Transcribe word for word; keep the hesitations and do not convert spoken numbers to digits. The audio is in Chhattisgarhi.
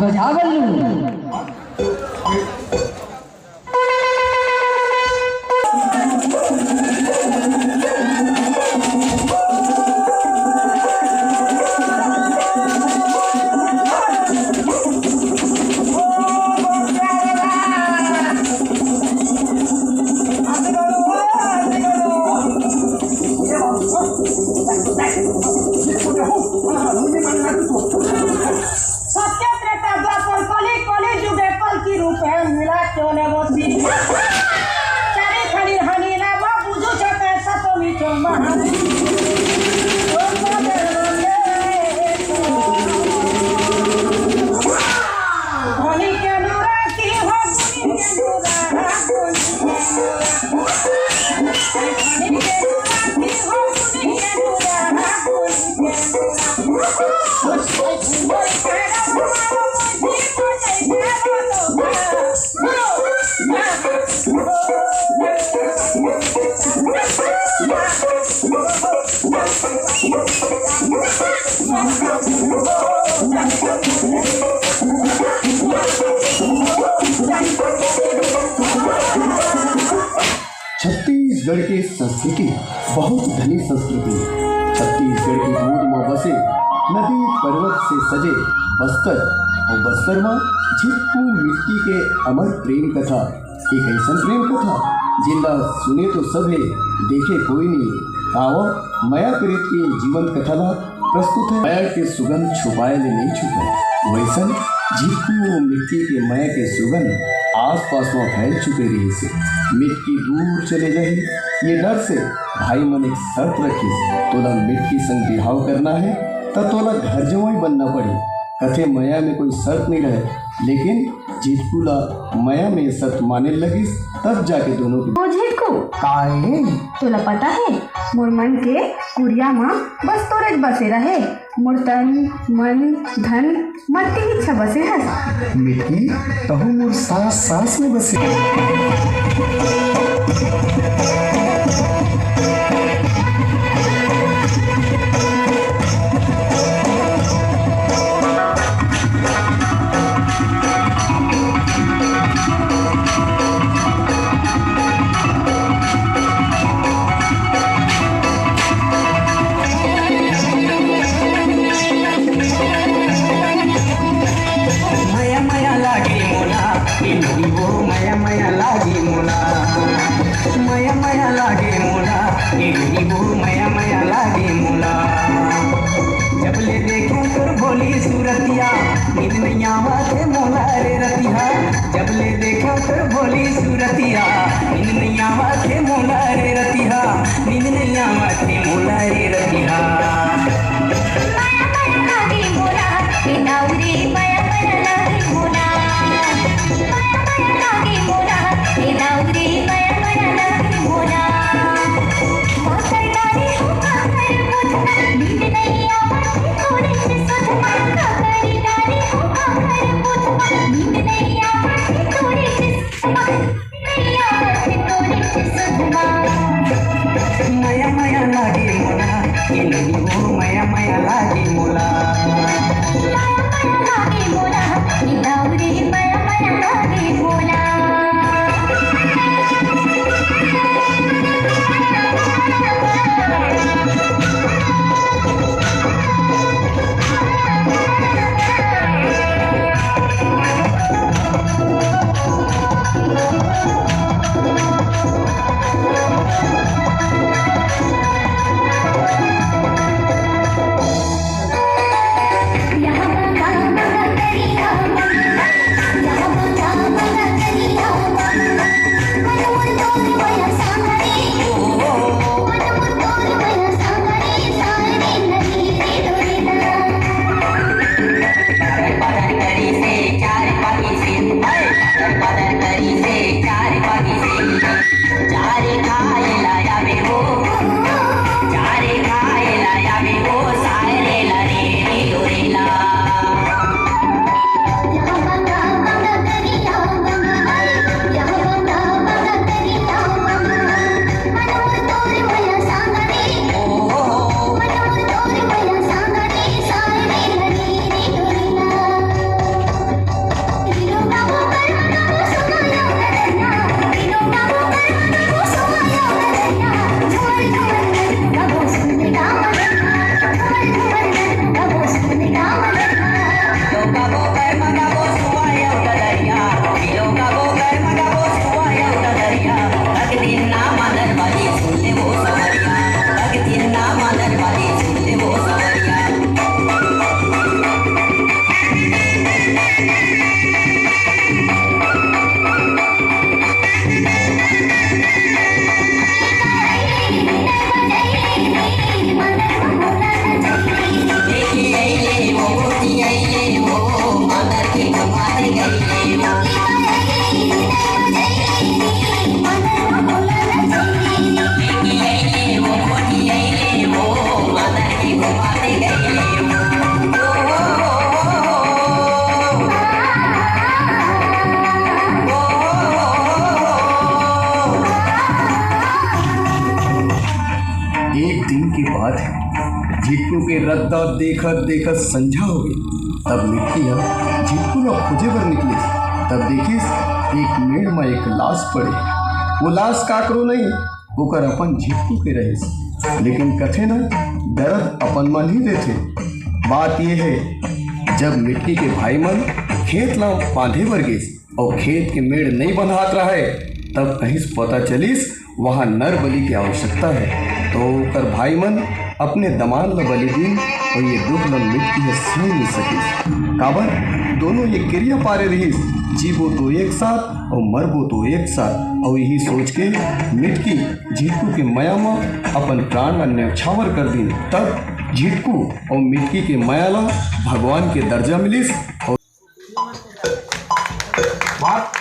बजा बल्लू। सत्य त्रेता द्वापर कलि, कलि जुगे कल्कि रूपे मिला चले बसी। चारि खनिर हानि ना बा बुझु छते सतमी चो महानी। ध्वनि के अनुरागी हो गुणी के अनुराग। छत्तीसगढ़ के संस्कृति बहुत धनी संस्कृति हे। छत्तीसगढ़ के गोद म बसे नदी पर्वत से सजे बस्तर अउ बस्तर म झिटकू मिट्टी के अमर प्रेम कथा। एक अइसन प्रेम कथा जेला सुने तो सभे, देखे कोई नहीं। आवा मया प्रीत के जीवंत कथा ला प्रस्तुत हे। मया के सुगंध छुपाए ले नहीं छुपय, वइसन झिटकू अउ मिट्टी के मया के सुगंध आसपास म फैल चुके रहिस हे। मिटकी दूर चले जाही, ये डर से भाई मन एक शर्त रखिस, तोला मिटकी संग बिहाव करना हे, त तोला घर जवाई बनना पड़ही। कथे मया में कोई शर्त नहीं रहे, लेकिन झिटकू ला मया में शर्त माने लगिस, तब जाके दोनों के ओ झिटकू, काय? तोला पता हे, मोर मन के कुरिया म बस तोरेच बसे रहे। मोर तन, मन, धन, मट्टी इच्छा बसे हस। मिटकी, तहू मोर सांस, सांस में बसे। मया मया लागे मोला, ए नोनी वो मया मया लागे मोला। मया मया लागे मोला, ए नोनी वो मया मया लागे मोला। जब ले देखे तोर भोली सूरतिया, नींद नहीं आवत हे मोला रे रतिहा। जब ले देखे तोर भोली सूरतिया, नींद नहीं आवत हे मोला रे रतिहा। नींद नहीं आवत हे मोला रे रतिहा। मया मया लागे मोला, ए दाऊ रे, मया मया लागे मोला। मया मया लागे मोला, ए दाऊ रे, मया मया लागे मोला। काकर डारे हो काकर मोथना, नींद नहीं आवत हे तोरे से सुतना। काकर डारे हो काकर मोथना, नींद नहीं आवत हे तोरे से सुतना। मया मया लागे मोला, ए नोनी वो मया मया लागे मोला। मया मया लागे मोला, ए दाऊ रे मया मया लागे मोला। त देखत देखत संझा हो गई। तब मिटकी ह झिटकू ला खोजे बर निकलिस। तब देखिस, एक मेड़ म एक लाश पड़े। वो लाश काकरो नहीं, ओकर अपन झिटकू के रहिस। लेकिन कथे न, दर्द अपन मन ही देथे। बात ये है, जब मिटकी के भाई मन खेत ला बांधे बर गिस, अउ खेत के मेड़ नइ बंधात रहय, तब कहीं से पता चलिस वहां नर बलि के आवश्यकता है। तो ओकर भाई मन अपने दमांद ल बलि दीन, अउ ये दुख ल मिटकी ह सह नइ सकिस। काबर, दोनों ये किरिया पारे रहिस, जीबो तो एक साथ अउ मरबो तो एक साथ। अउ यही सोच के मिटकी झिटकू के मया म अपन प्राण ल न्यौछावर कर दीन। तब झिटकू अउ मिटकी के मया ल भगवान के दर्जा मिलिस। अउ बात